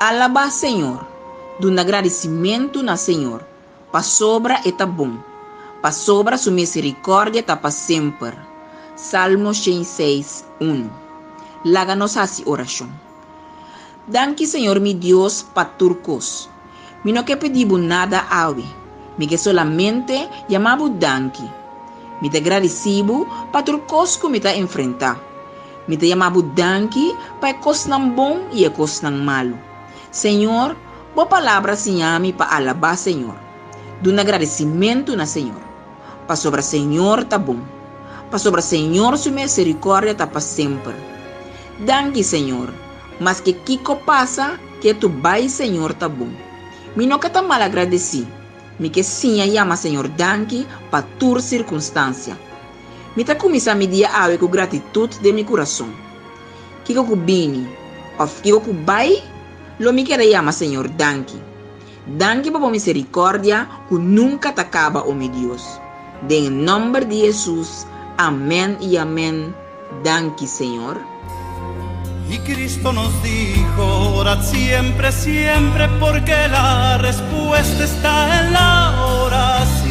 Alabá Señor, duna gradisimentu na Señor, pasobra e ta bon, pasobra su miserikòrdia ta pa semper. Salmo 106, 1. Laga nos hasi orashon. Danki Señor mi Dios pa tur kos. Mi no ke pidi bo nada awe. Mi ke solamente yama bo danki. Mi ta gradisí bo pa tur kos ku mi ta enfrentá. Mi ta yama bo danki pa e kosnan bon i e kosnan malu. Señor, bo palabra a siña mi pa alabá Señor. Duna gradisimentu na Señor, pasobra Señor ta bon, pasobra Señor su miserikòrdia ta pa semper. Danki, Señor, maske kiko pasa, ketu bai Señor ta bon. Mi no ke ta malagradesí, mi ke siña yama Señor danki pa tur sirkunstansia. Mi ta kuminsá mi dia awe ku gratitut den mi kurason. Kiko ku bini òf kiko ku bai, lo mi keda yama Señor danki. Danki pa bo miserikòrdia ku nunka ta kaba, o mi Dios. Den e nòmber di Hesus, amèn i amèn. Danki, Señor. Y Cristo nos dijo, orad siempre, siempre, porque la respuesta está en la oración.